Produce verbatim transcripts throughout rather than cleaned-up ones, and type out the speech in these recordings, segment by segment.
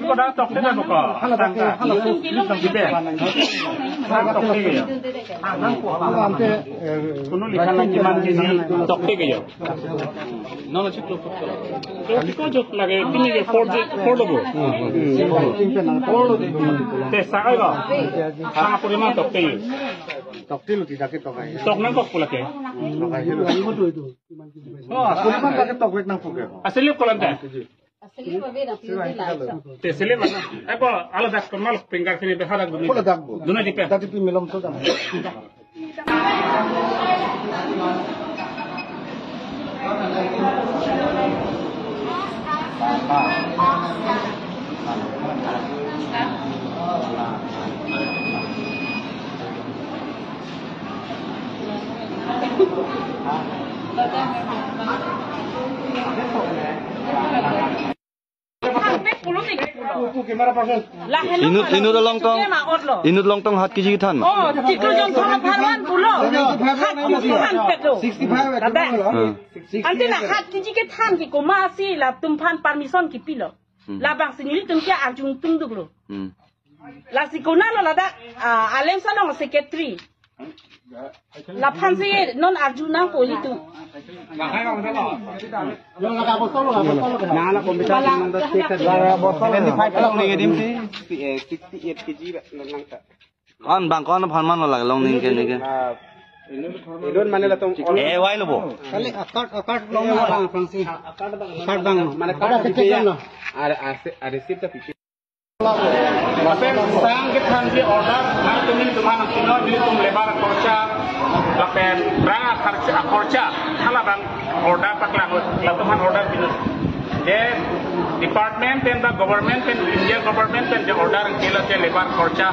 Ko da tokte na ko. Tangka. Tokte ke ya. Kono likha nang kiman kg tokte ke ya. Ko jok lage, tini ke four je, four lobo. Te sakai ko. Sang puriman tokte. Tokte lo tidak ke tokai. Tok nang kok pula ke. Tokai lo. Oh, puriman tak ke tok wek nang puke. Asli ko lanta. Asli ko beda, pure de la. Te sili mana? Eko, ala dak ko mal pengkar sini behara guni. Pula dak bo. Duna jipe. Tadi pi melom so dak. Inut, inut along tong, inut along tong hat kg kethan ma? Oh, tiklo jon thong apharman pulo. Hat kg than peklo. Sixty-five. Dada. Hmm. Ante la hat kg kethan ke komatsi latum aphan permission kipilo. Hmm. Labangsi nelitum ke arjung tungduklo. Hmm. Lasi konatlo ladak, ah, Alem Salong secretary. Laphansi non arju nangpo ilitum. Seventy-five along ni edim si, eh, sixty-eight kg nang ta. Kon bang kon apharman lo lage long ning ke ning ke. Inut mane latum. Eh, wai lo bo. Kali akar, akar long na bang aphrangsi. Akar bang. Mane akar ada kecil kan lo. Ada, ada, ada sip tapi. Lapen sang kethanji order, nangtum nelitum aphan nangpinoi, nelitum labour akhorcha, lapen rang akhorcha, akhorcha, halabang order paklang, latum aphan order pinoi. Je department pen ba government pen, India government pen je order nangkelo je labour akhorcha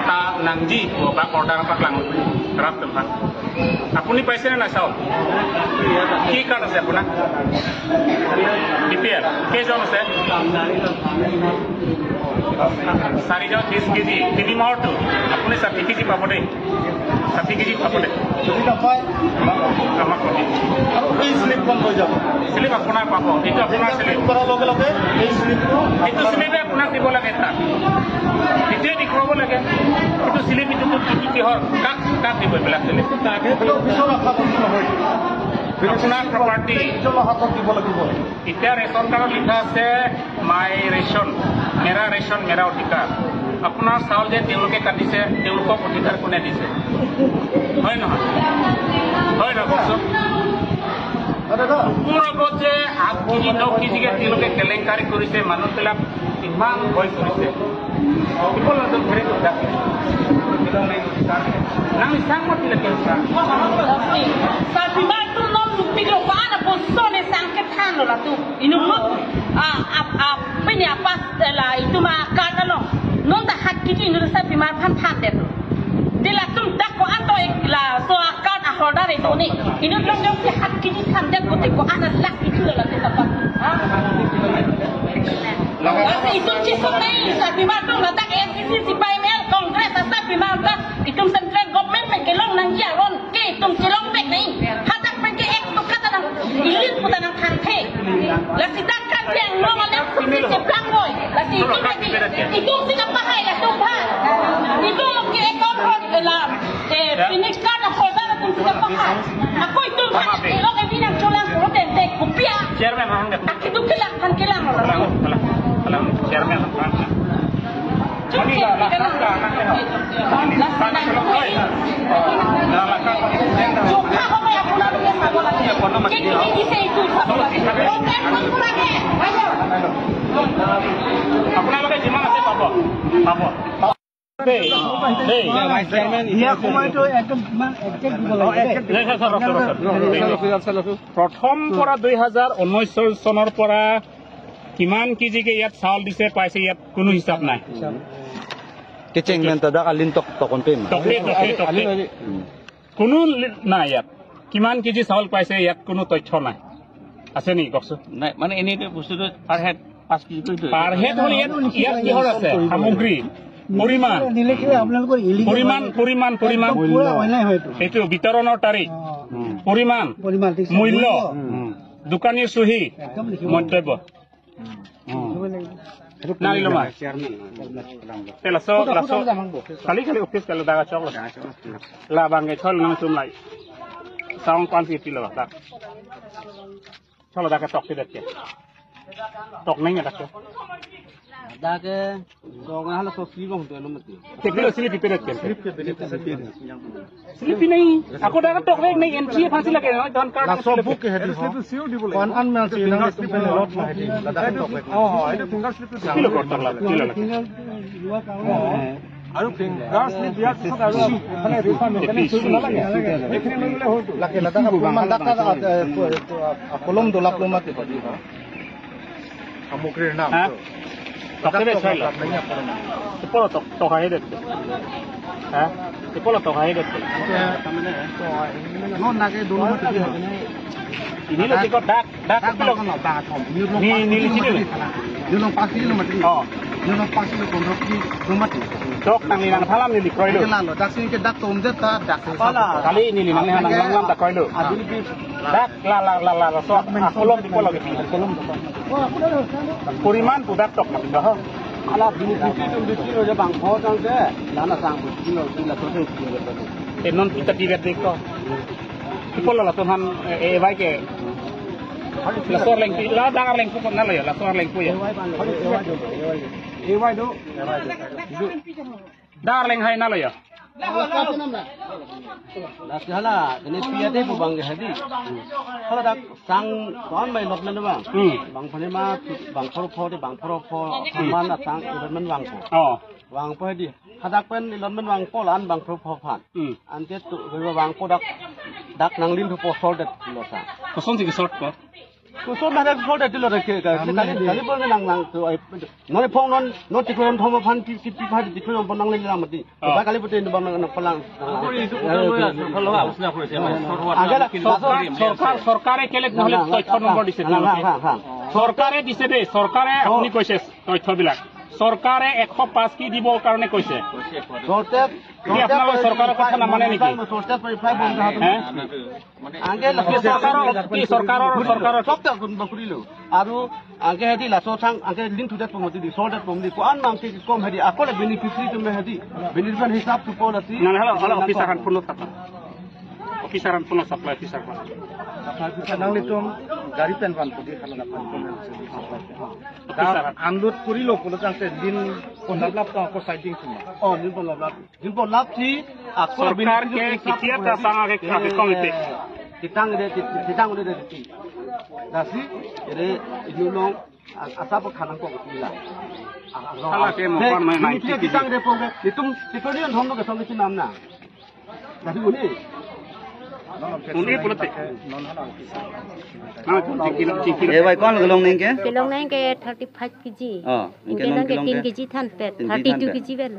ta nangji, pu bang order paklang, rat atum aphan. আপুনি পাইছেনে নাই চাউল? কি card আছে আপোনাৰ? B P L. কেইজন আছে? চাৰিজন বিশ কেজি, তিনি মাহৰটো। আপুনি ষাঠি কেজি পাব দেই। ষাঠি কেজি পাব দেই। যদি নাপায়, আমাক ক'ব। আৰু এই শ্লিপখন লৈ যাব। শ্লিপ আপোনাৰ পাব। এইটো আপোনাৰ শ্লিপ। প্ৰিণ্ট কৰাৰ লগে লগে এই শ্লিপটো এইটো শ্লিপে আপোনাক দিব লাগে তাত। এইটোৱে দেখুৱাব লাগে। এইটো শ্লিপ, এইটো কি, কি, কিহৰ? কাক, কাক দিব এইবিলাক শ্লিপ? এইটো অফিচৰ আশা বস্তু নহয়। আপোনাৰ প্ৰপাৰ্টি। নিজৰ হাতত দিব লাগিব। এতিয়া ৰেচন কাৰ্ডত লিখা আছে, "My ration, মেৰা ৰেচন, মেৰা অধিকাৰ।" আপোনাৰ চাউল যে তেওঁলোকে কাটিছে, তেওঁলোকক অধিকাৰ কোনে দিছে? হয় নহয়? হয় নহয়, কওকচোন? মোৰ আগত যে আঠ কেজি, ন কেজিকে তেওঁলোকে কেলেংকাৰী কৰিছে, মানুহবিলাক ইমান ভয় কৰিছে। People are very good. Nang isang mo sila kinsa. Sarpimar atum non lupik lo ko-an aposo ne sang kethanlo latum. Inut, ah, ap, ap, pini apas la itum a-card along. Non ta hat keji inut sarpimar aphan thandetlo. Te latum dak ko-an to ik laso a-card a-holder itu ni. Inut along jongsi hat keji thandet pute ko-an a-lakh keji lo latum dapat. Ha? Lasi itum chesok nai, sarpimar atum ladak A I C C, C P I M L, Congress asarpimar ta, itum central government pen kelong nangji aron ke itum chelong vek nai. Hadak pen ke ek toka ta nang, ilit pu ta nangthanthe. Lasi dak Karbi Anglong alek si cheplang noi. Lasi itum, itum si kapahai latum aphan. Itum ke account hol la, eh, pini card a-holder atum si kapahai. Ako itum aphan, ilok evi nangcholang puro tente kopi a. Chairman, hang dek. Akitu kelang, han kelang. Kelang, kelang, kelang. Chairman, hang. আপোনালোকে যিমান আছে পাব, পাব। দেই, দেই। দিয়া সময়টো একদম ইমান একজেক্ট দিব লাগে দেই। নাই, নাই, ছাৰ, ৰ'ব, ৰ'ব, ছাৰ। প্ৰথম পৰা দুই হাজাৰ ঊনৈশ চনৰ পৰা কিমান কেজিকে ইয়াত চাউল দিছে, পাইছে, ইয়াত কোনো হিচাপ নাই। Kecheng men ta dak alin tok tokon pe ma. Tokte, tokte, tokte। কোনো লি-, নাই ইয়াত। কিমান কেজি চাউল পাইছে, ইয়াত কোনো তথ্য নাই। আছে নেকি, কওকচোন? নাই, মানে, এনেইতো বস্তুটো per head পাঁচ কেজি কৰি দিয়ে। Per head হ'লে ইয়াত, ইয়াত কিহৰ আছে? সামগ্ৰী, পৰিমাণ। নিলিখিলে আপোনালোকৰ illegal পৰিমাণ, হয়। পৰিমাণ, পৰিমাণ। একদম পুৰা অন্যায় হয় এইটো। এইটো বিতৰণৰ তাৰিখ, অ। পৰিমাণ, পৰিমাণ, ঠিক আছে। মূল্য। মূল্য। উম। Dukani suhi. Montebo. Hmm. Nang ilo ma? Te laso, laso. Kali kali office kali daga chok lo. Labang ke chol nangtum lai. Saung pan si pilo dak. Chol dak ke tok si det ke. Tok neng dak ke. Dak ke, tok nang hala so si bong tu anu mati. Te pilo slip pi det ke. Slip pi nai. Ako dak tok neng neng entry aphan si lake, don card. Laso book ke hedi ho. Kon an mel si nang tu pen lot ma hedi. Ladak tok. Oh, oh, itu finger slip itu. Pilo kotak la, pilo la. Aru finger slip dia tu ada. Lake ladak apa mandak ka, eh, kolom dolap lo mati. সামগ্ৰীৰ নাম। Ha? Tok si soi lo. Tipolo tok, tok hai det. Ha? Tipolo tok hai det. Non lake dolo mati. Ini lo tiko dak, dak pilo. Ni, ni li sini. Ni long pasi lo mati. Oh. Ni long pasi lo kondok ni lo mati. Tok nang ni nang thalam ni li kroi lo. Lalo dak sini ke dak tom je ta dak. Kali ni li nang ni nang lam lam dak kroi lo. Dak la la la la la so akolom tipolo ke. Akolom. Poriman pu dak tok mati dah. Ala bini bisi tum bisi lo je bangpho tang ke. Lana sang bisi lo si la to se si lo. E non kita tiga dek to. Tipolo latum aphan, eh, eh, vai ke. Laso arleng pi, la dak arleng pu kon na lo ya, laso arleng pu ya. Dak arleng hai na lo ya. Lasi hala, kene pi ate pu bang ke hedi. Hala dak sang kon mai lot na bang. Hmm. Bang phane ma, bang phoro pho de, bang phoro pho, man na sang, iron man bang pho. Oh. Bang pho hedi. Hadak pen iron man bang pho lan bang phoro pho phan. Hmm. Ante tu, bang pho dak, dak nang lin thu po sol det lo sa. Koson si ke sort po? Koson ma dak sol det lo ke, ke, kali, kali pon nang nang tu, ai, non phong non, non tikron thom phan pi, pi, pi, phan tikron pon nang le lang mati. Oh. Ba kali pon nang nang palang. Agala, চৰকাৰ, চৰকাৰে কেলে নহ'লে তথ্য নম্বৰ দিছে, না, না, তেওঁলোকে? না, না, না। চৰকাৰে দিছে দেই, চৰকাৰে আপুনি কৈছে তথ্যবিলাক। চৰকাৰে এশ পাঁচ কি দিবৰ কাৰণে কৈছে। চৰকাৰে, এতিয়া আপোনালোকে চৰকাৰৰ কথা নামানে নেকি? চৰকাৰে হে? আগে কি চৰকাৰৰ, কি চৰকাৰৰ, চৰকাৰৰ চব তে নকৰিলো। আৰু আগে হেদি লাচো চাং, আগে লিংক থুতে পমতি দি, চলতে পমতি, কোন নাম কি কম হেদি, আকলে বেনিফিচিয়াৰী তুমি হেদি, বেনিফিচিয়াৰী হিচাপ টো পল আছে। না, না, hello', hello', officer Han phone supply. Officer Han phone supply, officer Han. Nanglitum gari pen van pudi kalau dapat pun. Officer. Unload kuri lo pulo tangte din pon lap lap to ko siding cuma. Oh, din pon lap lap. Din pon lap si, ako চৰকাৰ কে কেতিয়া তা চাং আগে আগে কম ইতে? Kitang de, kitang de de. Dasi, ere, inu long, asa po khanang ko kila. Hala ke mo pan mai nai kitang de po, itum, itum ni thom lo ke thom ni nam na. Dasi uni. Uni pulote. Na, chingki, chingki. E vai, kon kelong neng ke? Kelong neng ke thirty five K G. Oh, inke non kelong ke tin K G than pet, thirty two K G vel.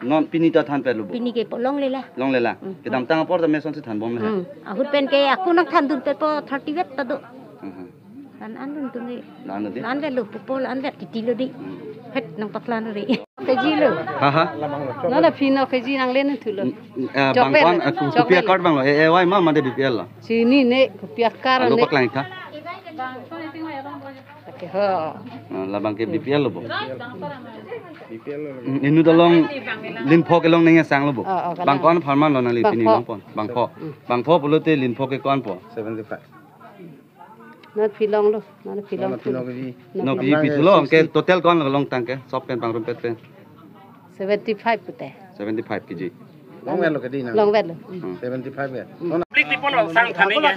Non pini ta than pet lo bo. Pini ke po longle la. Longle la. Hmm. Kedamtang apor ta meson si than bom le. Hmm. Ahut pen ke ako nang than dun pet po thirty vet ta do. Hmm. An an dun tung ke. An dun di. An vet lo po po an vet titi lo di. Hmm. Het nang paklan ri. K G lo. Ha ha. Nana pino K G nang len thu lo. Ah, bangkon, ah, ku-, K P L card bang lo. E, e vai ma made B P L lo. Sini ne K P L card. Alo ne. Paklang tha. Oke, ho. Ah, labang ke B P L lo bo. B P L lo. Mm, inu dalong linpho kelong neng sang lo bo. Oh, oh, kalang. Bangkon pharman lo nangli pini bangpho. Bangpon. Bangpho. Mm. Bangpho pulote linpho ke kon po? Seventy five. Non phi long lo, non phi long. Non phi long lo. Non phi long. Ke total kon lo long tang ke, sop pen pangrum pet pen. Seventy five pute. Seventy five K G. Long vet lo ke di na. Long vet lo. Hmm. Seventy five ya. Hmm. Public di polo sang thani ya.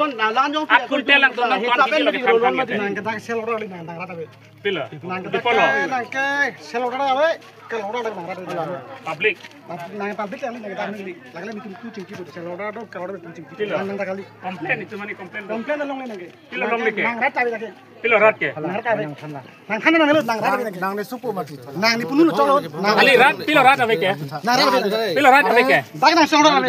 Ak kuntel lang donon kon di lo ke tham tham ya. Nang ke dak sel ora li nang dak rata be. Pilo. Nang ke dak polo. Nang ke sel ora be. Ke ora be nang rata be. Public. Nang public yang ni nang dak ni. Lagi lagi tum tu chingki tu sel ora do ke ora be tum chingki. Pilo. Nang dak kali. Complain itu mani complain. Complain long ni nang ke. Pilo long ni ke. Nang rata be lagi. Pilo rat ke. Nang rata be. Nang khana nang lo nang rat ave ke. Nang ne supo mati. Nang ne punu lo cholo. Nang kali rat, pilo rat ave ke. Nang rat ave ke. Pilo rat ave ke. Dak nang cholo ave.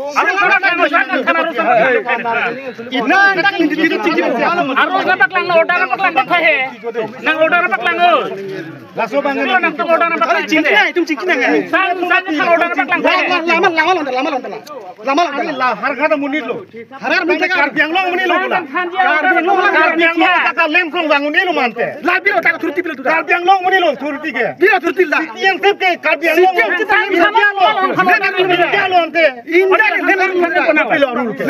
Aro sa paklang, aro sa paklang. Aro sa paklang, order paklang, paklang he. Nang order paklang, oh. Laso abang nang order paklang. Chingki nang, itum chingki nang. Sang, sang, sang order paklang. Lama, lama, lama, lama, lama, lama. Lama, lama. Hari la, har kata amonit lo. Harar minta ka. Karbi Anglong amonit lo pula. Karbi Anglong, Karbi Anglong, kaka lemkrong bang amonit lo mante. La biro ta authority biro tu. Karbi Anglong amonit lo authority ke. Biro authority la. Yang tip ke Karbi Anglong. Yang tip ke Karbi Anglong. Karbi Anglong ante. India ke lemkrong. Pilo rule ke.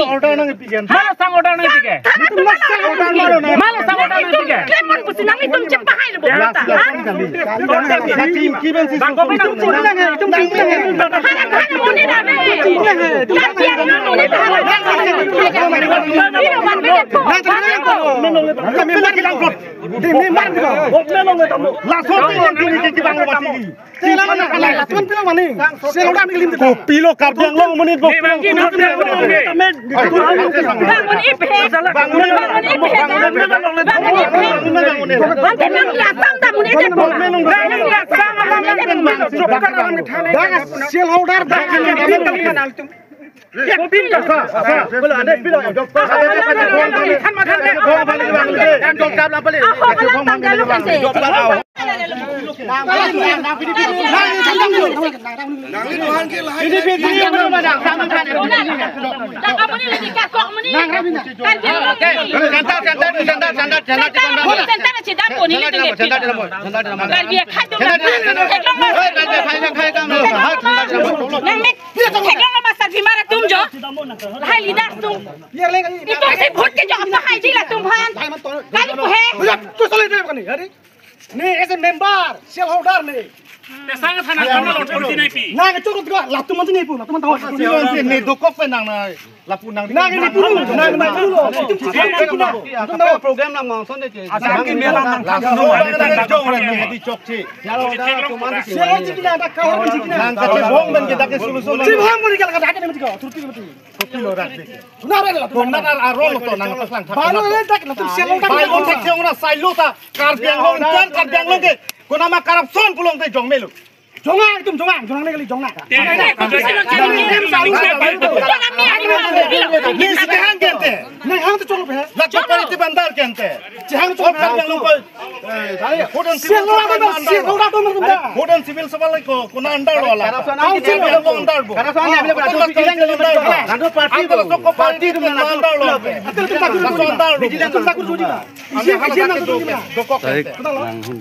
Order nang pi ke. Malo sang order nang pi ke. Malo sang order nang pi ke. Lemon pusi nang itum cepat hai lo. Bang, komen nang. Kopilo Karbi Anglong amonit. Bangun iphe. Bangun iphe. Bangun iphe. Bangun iphe. Ante nang ya sam ta amonit iphe. Nang ya sam ta amonit iphe. Dak shareholder dak. Kopilo. Aho, aho, aho. Theklong lo ma sarpi mar atum jo. Lahai leaders atum. Itum si vote ke jo apa hai ji latum aphan. Kali pu he. Bhaiya, tu sale de kani, hari. Ne as a member, shareholder ne. Te sang thana thana lo authority nangpi. Nang choro tu latum man nepu, latum man tahu. Ne dokok pen nang na lapu nang. Nang nepu, nang nepu lo. Itum si program nang mangson de. Asam ke mela nang. Shareholder jong ne di chokche. Shareholder jong ne da ka hor ki jikna. Nang kachebong pen ke dak ke solution. Chebong pen ke la ka dak ke authority. Kopilo rak de. Nara la. Nara arong to nang pasang thak. Balo le dak latum shareholder. Bai on thak se ong na sai lo ta. Karbi Anglong, Karbi Anglong ke. Konama corruption pulote jong melo. Jong nang itum jong nang, jong nang ne kali jong nang. Ni si kehang kente. Nang hang tu cholo pe. La chapari ti bandar kente. Chehang cholo pe. Karbi Anglong ko. Vote and civil, shareholder, shareholder atum. Vote and civil supply ko, kona under lo la. Corruption ang Karbi Anglong under bo. Corruption ang Karbi Anglong under bo. Nado party bo. Party bo under lo. Atum takur jodi. Vigilance takur jodi. Isi vigilance takur jodi. Dokok.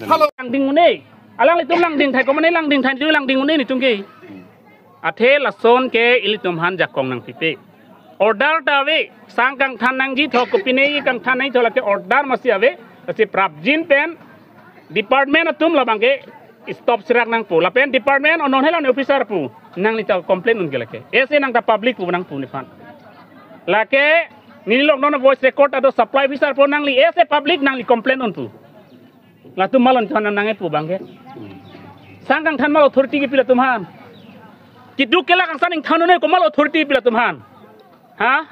Hello. Langding un-e. Alanglitum langding thai, komatne langding thai, langding un-e netum ke. Athe lason ke ilitum aphan jakong nangpipe. Order ta ave, sang kangthan nangji tho, kopine kangthan nangji tho, lake order masi ave, lasi prapjin pen department atum labang ke stop sirak nangpo. Lapen department onon helan officer pu, nangli ta complain un ke lake. Ese nang ta public pu nangpu nephan. Lake neli lok non voice record ado supply officer pu nangli ese public nangli complain unpu. Latum malon than nang epu abang ke. Sang kangthan mal authority kipi latum aphan. Keduk kelak angsam ingthan un-e komat authority kipi latum aphan. Ha?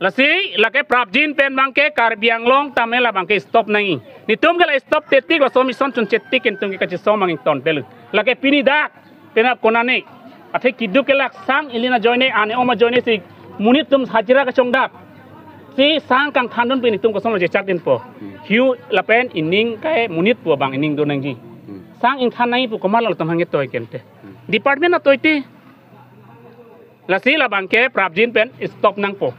Lasi, lake prapjin pen abang ke Karbi Anglong tame labang ke stop nangji. Netum ke la stop tetik laso mission chun chetik netum ke kachesong mang ington pelu. Lake pini dak. Penap konane. Athe keduk kelak sang ili na joine ane oma joine si monit atum hajira kachongdak. Si sang kangthan dunpe netum kosonlo jechak dinpo. Hiu lapen ining kai monit pu abang ining do nangji. Sang ingthan nangji pu komat latum hangke toi kente. Department atoiti. Lasi labang ke prapjin pen stop nangpo.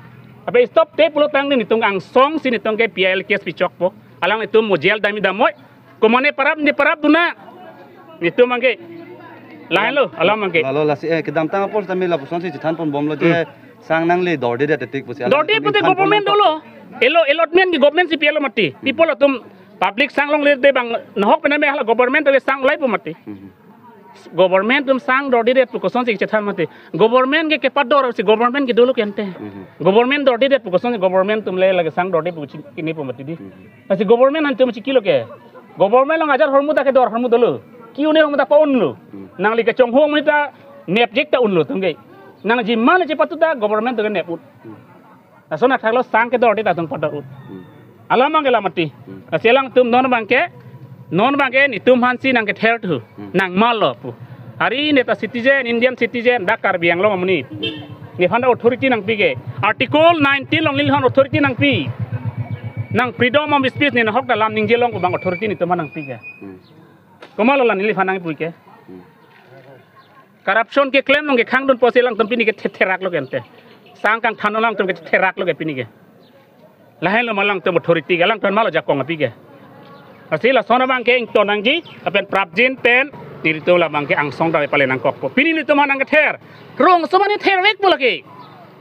Ape stop te pulotangte nelitum angsong si nelitum ke P I L case pichokpo. Alanglitum mo jail damji damnoi. Komane parap ne parap duna. Nelitum abangke. Lahenlo, alam abangke. Lalo lasi, eh, kedamtang apor tame lapuson si chethan ponbomlo je, hmm, sang nangle dordedet tik pusi. Dorde pute government dolo. Elo allotment ke government si pilo mati. People atum public sang longledet abang nahok pen ame hala government ave sang ulaipo mati. Hmm. Government atum sang dordedet pu kosonsi chethan mati. Government ke kepador si government ke dolo ke ante. Mhm. Government dordedet pu kosonsi government atum le lake sang dorde pu chi-, kinipo mati di. Mhm. Lasi government atum chikilo ke. Government along ajar ahormu ta kedor ahormu dolo. Ke-un ahormu ta pa-unlo. Mhm. Nangli kechonghu amonit ta nepjek ta unlo atum ke. Nangji mane chepatu ta government atum ke nep-un. Mhm. Lason athaklo sang kedordedet atum pador-un. Hmm. Alam abangke la mati. Hmm. Lasi alangtum non abangke, non abangke nelitum aphansi nangkether thu. Hmm. Nangmalo pu. Hari neta citizen, Indian citizen, dak Karbi Anglong amonit. Nephan authority nangpi ke. Article nineteen along neliphan authority nangpi. Nang freedom of speech ne nahok ta lam ningje long pu abang authority nelitum aphan nangpi ke. Hmm. Komatlo la neliphan nangpi ke. Hmm. Corruption keklem along kekhang dunpo si alangtum pini ke the-, theraklo ke ante. Sang kangthan alangtum ke theraklo ke pini ke. Lahenlo ma alangtum authority ke, alangtum malo jakong api ke. Lasi lason abangke ington nangji, lapen prapjin pen, nelitum labangke angsong ta pale nangkokpo. Pini nelitum aphan nangkether. Rongso mane thervekpo lake.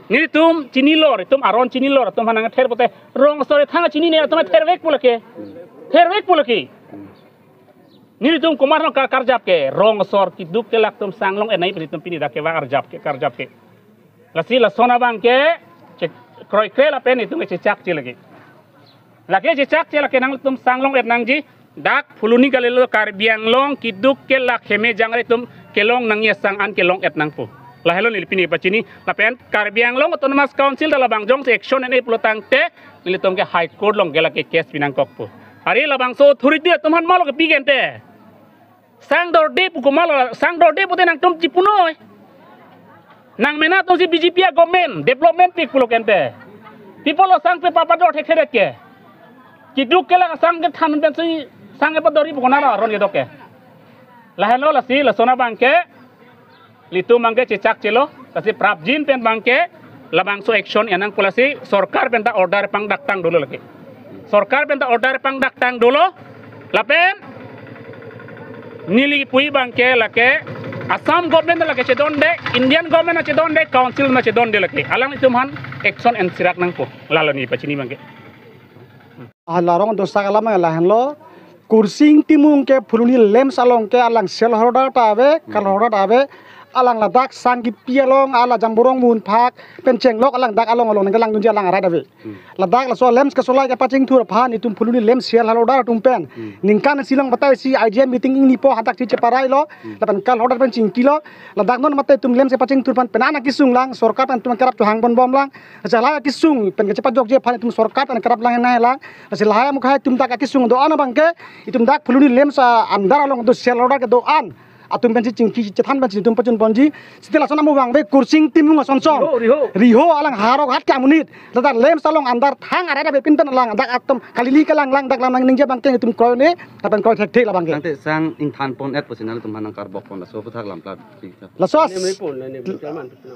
Nelitum chinilo, nelitum aron chinilo, nelitum aphan nangkether pote. Rongso rethang chinine atum thervekpo lake. Thervekpo lake. Nelitum komat nang ka-, karjap ke, rong asor keduk kelak atum sang long-et nangji pu nelitum pini dak kevang arjap ke, karjap ke. Lasi lason abangke, chek-, kroikre lapen nelitum ke chechakche lake. Lake chechakche lake nangtum sang long-et nangji, dak Phuloni kalilo Karbi Anglong keduk kelak heme jangre atum kelong nangji asang an kelong-et nangpo. Lahelo neli pini pachini, lapen Karbi Anglong Autonomous Council ta labang jongsi action en-e pulotangte, nelitum ke High Court along ke lake case pi nangkokpo. Hari labangso authority atum aphan malo kepi ke ante. Sang dorde pu komatlo, sang dorde pute nangtum chipunoi. Nang mena atumsi B J P a-government, development pik pulo ke ante. People lo sang pe papador thekthedet ke. Keduk kelak asang kethan pensi sang kepadorji pu konatlo aron kedok ke. Lahenlo lasi, lason abangke. Nelitum abangke chechakchelo, lasi prapjin pen abangke, labangso action en nangpo lasi, sorkar pen ta order pangdaktang dolo lake. Sorkar pen ta order pangdaktang dolo, lapen, neli pu abangke lake, Assam government lake chedonde, Indian government chedonde, council ma chedonde lake. Alanglitum aphan action en sirak nangpo, lalo neli pachini abangke. Hala rong dosak alam lahenlo. Kursing Timung ke Phuloni LAMPS along ke alang sel holder ta ave, kal holder ta ave. Alang ladak sang kipi along, ala Jamborong Munphak pen chenglok alang dak along along nangkelangdunji alang arat ave. Hmm. Ladak laso LAMPS kesolai kepachingthur aphan itum Phuloni LAMPS sel holder atum pen. Hmm. Ningkan isi along batai isi I G M meeting ingnipo hadak si cheparailo. Hmm. Lapen kal holder pen chingkilo. Ladak non mate itum LAMPS kepachingthur aphan penang akesung lang, sorkar pen itum kerap chohang ponbom lang. Lasi lahai akesung pen kachepajokji aphan itum sorkar pen kerap lang nai lang. Lasi lahai amukhai itum dak akesung do-an abangke, itum dak Phuloni LAMPS a-under along do sel holder kedo-an atum pensi chingki chethan pensi itum pachun ponji. Seta lason amu abang ave Kursing Timung asonson. Riho, riho. Riho alang Howraghat ke amonit. Ladak LAMPS along under thang arat ave pin pen alang dak atum kalili kelang lang dak lam nangji abangke itum kroi un-e, lapen kroi thekthe labangke. Tangte sang ingthan pon-et pusi nangtum aphan nangkarbok pon laso aputhak lam plat. Laso as-,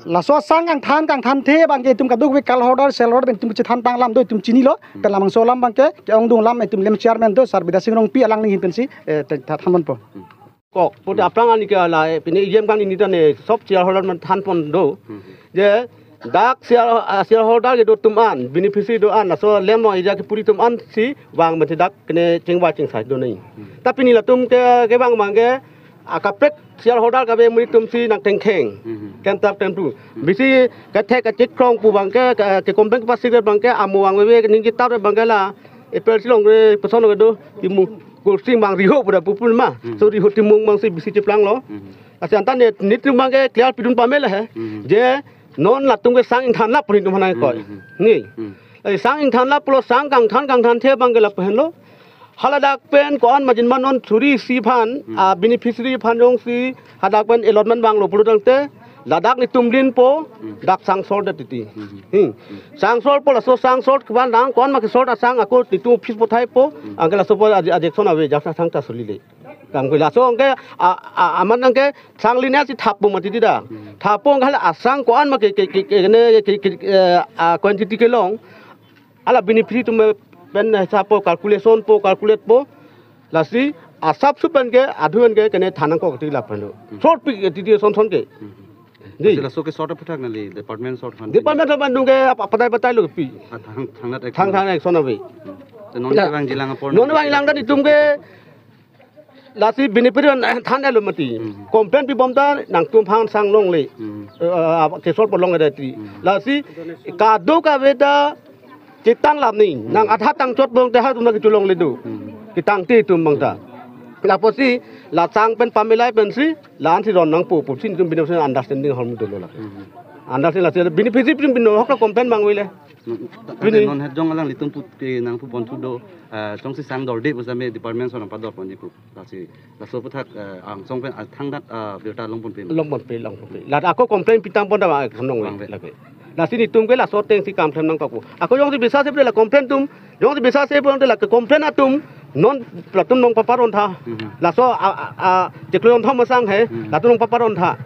laso asang kangthan, kangthanthe abangke itum kadokave kal holder, sel holder pen itum chethan tanglam do itum chinilo, hmm, pen labangso alam abangke, ke-ongdung alam itum LAMPS chairman do, Sar Bidya Sing Rongpi alang ninghin pensi, eh, te-, ta than ponpo. Hmm. Kok, pute aphrang ani ke ala, eh, pini E M kangni ta ne, sob sel holder aphan than pon do. Hmm. Je, dak sel, ah, sel holder kedo atum an, beneficiary do-an, laso LAMPS along area kepuri atum ansi, vang mati dak kene chingvai chingsai do nai. Hmm. Ta pini latum ke, kevang abangke, akaprek sel holder kave amonit atumsi nangthengkheng. Mhm. Kemtap kemtu. Mhm. Bisi kethek kachikkrong pu abangke, ke, ke kompleng kepasik abangke, amu abang ave, ningje tap abangke la, April si longre, puson longre do, Timung, Kursing abang Riho pu da pupun ma. Mhm. So Riho Timung abangsi bisi cheplanglo. Mhm. Lasi anta ne, nelitum abangke clear pidun pame lahe. Mhm. Je, non latum ke sang ingthan lap pu nelitum aphan nangkoi. Mhm. Ni. Mhm. Lasi sang ingthan lap pulo sang kangthan kangthanthe abangke lapu henlo. Haladak pen ko-an majin ma non suri isi aphan, hmm, ah, beneficiary aphan jongsi, hadak pen allotment vanglo pulotangte, ladak nelitum dinpo, hmm, dak sang sort det titi. Hmm. Hmm. Sang sort po laso sang sort kevan dang ko-an ma ke sort asang ako nelitum office pothaipo, hmm, anke laso po aj-, objection ave jak sang ta solile. Kangkui laso anke a, a, amat anke sang line si thappo mati dida. Hmm. Thappo anke hala asang ko-an ma ke, ke, ke, ke, ne, ke, ke, eh, a quantity kelong. Hala beneficiary atum pen hisap po, calculation po, calculate po. Lasi asap sup pen ke, adhu pen ke, kene than nangkok ti lapen do. Hmm. Short pi ke titi son son ke. Hmm. Di. Sila so ke short aphuthak neli, department short han. Department short han nung ke apa, patai patai lo pi. Ah, thang, thangnat ek Thang, son. Thang ek son avi. Hmm. Te non Ya. Kevang jilang apor Non neli vang jilang dan itum ke lasi beneficiary than elo mati. Hmm. Complaint pibom ta nangtum aphan sang longle. Hmm. Eh, eh, kesor po longledet ti. Hmm. Lasi kadokave ta chetang lam ni. Hmm. Nang adha tangchot bong te ha tum na kitu longle do. Hmm. Ketang ti tum bang ta. Lapusi la sang pen pamilai pensi la-an si ron nangpo pusi itum beneficiary understanding ahormu dolo la. Hmm. Understand lasi beneficiary pin bin hok la complaint bang wile. Hmm. Pini. Non het jong alanglitum pu ke nangpu pon thu do, eh, jongsi sang dorde pusitame department so nangpador ponji pu. Lasi, laso aphuthak, eh, angsong pen, ah, thangnat, ah, birta long ponpe. Long ponpe, long ponpe. La ako complaint pitang pon ta bang, eh, khamnong Bang le, ve. Lake. Lasi netum ke laso ateng si kam klem nangkok pu. Ako jongsi bisas sepe la complaint atum, jongsi bisas sepe la complaint atum, non latum nangpaparon tha. Mhm. Laso a, a, a, chiklo jonthom asang he, Mhm. latum nangpaparon tha.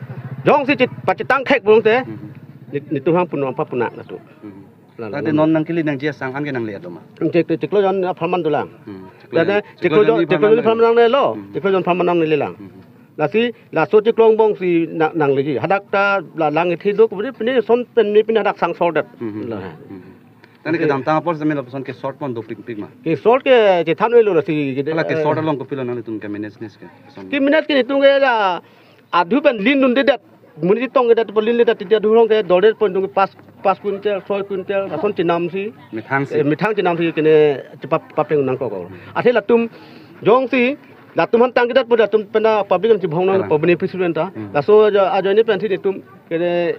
Jongsi chit, pachitang khek pulote, Mhm. nit-, netum hang punong pa puna latum. Mhm. La, la, Tangte la. Non nangkele nangji asang an ke nangle atum ma? Chik, chiklo jon apharman dolang. Hmm. Chiklo Tangte jon. Chiklo jon, chiklo jon apharman nanglelo. Hmm. Chiklo jon apharman nanglelang. Hmm. Lasi, laso chiklo angbong si na-, nangleji. Hadak ta la lang ithi do, kubri pini son pen ni pini hadak sang sordet. Hmm. La. Hmm. Tangte kedamtang apor sitame lapuson ke short pon dopikpik ma? Ke short ke chethan elo lasi ke de, Hala ke eh, short along kopilo nanglitum ke manage nes ke? Son. Ke manage ke netum ke la adhu pen lin dundedet. Monit tongledet, pu linledet, titi adhu along ke dordet pon dung pas, pas quintal, soi quintal, lason chenam si. Methang si. Eh, methang chenam si kene chepa, papeng nangkok. Athe latum, jongsi, latum aphan tangledet pu latum pen ta public an chibhong nang Kalang. Public ni pisuren ta. Hmm. Laso ajo, ajoine pensi netum, kene,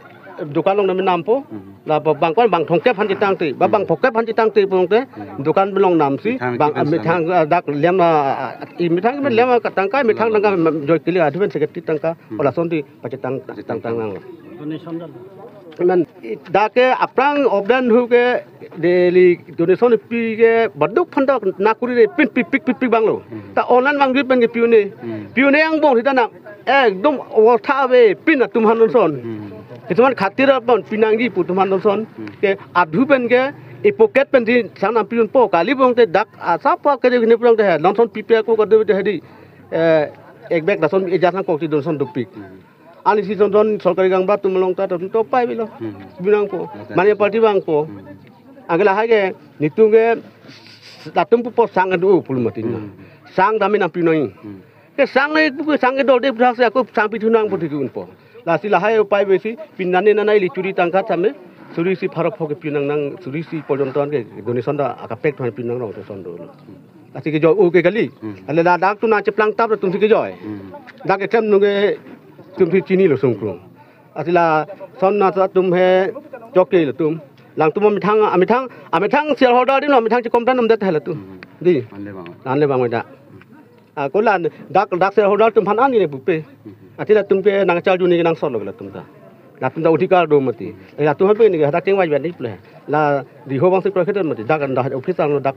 dukan along name nampo. Hmm. La ba bang kon bang thomkep aphan chetangte, ba bang Hmm. phongkep aphan chetangte pulote, Hmm. dukan along nam si, Methang bang, kipen methang, ah, dak lem, ah, ah, i methang Hmm. lem, ah, tangka, methang Lem. Tangka, joy kili adhu pen secretary tangka, Hmm. ola son ti pachetang, Pachetang. Tang, tang nang. Donation dan. Men, dak ke aphrang obdan hu ke daily donation pi ke baduk phandak nakuri re pin pik pik pik pik bang lo. Hmm. Ta online bang pen ke piu ne. Hmm. Piu ne angbong sita na ekdom awar tha ave pin atum aphan donation. Hmm. Kisuman khatir apon pinangji pu atum aphan donation. Hmm. Ke adhu pen ke e pocket pen si sang nam piun po kali pulote dak asap ke ne pulote he donation pipe ko kado te he di. Eh, ek bag lason e jas nangkok ti donation dopik. Hmm. Ani si son son sorkari kangba atum along ta atum to pai bilo. Hmm. Binang po. Mata. Mane party bang po. Hmm. Anke lahai ke netum ke latum pupo sang adu pul mati na. Hmm. Sang dami nang pinoi. Hmm. Ke sang le pu sang ke dorde brak se ako sang pithu nang pu thikun po. Lasi lahai upai besi pinane nana ili churi tangka same suri si pharo pho ke pinang nang suri si porjonto an ke donation ta akapek thon pinang rong te son do. Hmm. Lasi kejoi o ke kali. Hmm. Ale ladak tu nang cheplang tap atum si kejoi. Hmm. Dak ke tem nung ke atum si chinilo sungkrung. Lasi lason na atum he chok ke latum. Lang atum amethang, amethang, amethang shareholder di no, amethang che complain namdet he latum. Hmm. Di. Anle bang. Anle bang da. Ah, ko la dak, dak shareholder atum aphan an ne pupe. Hmm. Athe latum ke nang charju ne nang solo latum ta. Latum ta adhikar do mati. Latum ha pe ne hadak chengvai vet ni ple. La di ho bang se kroikhet mati. Dak anda office ang dak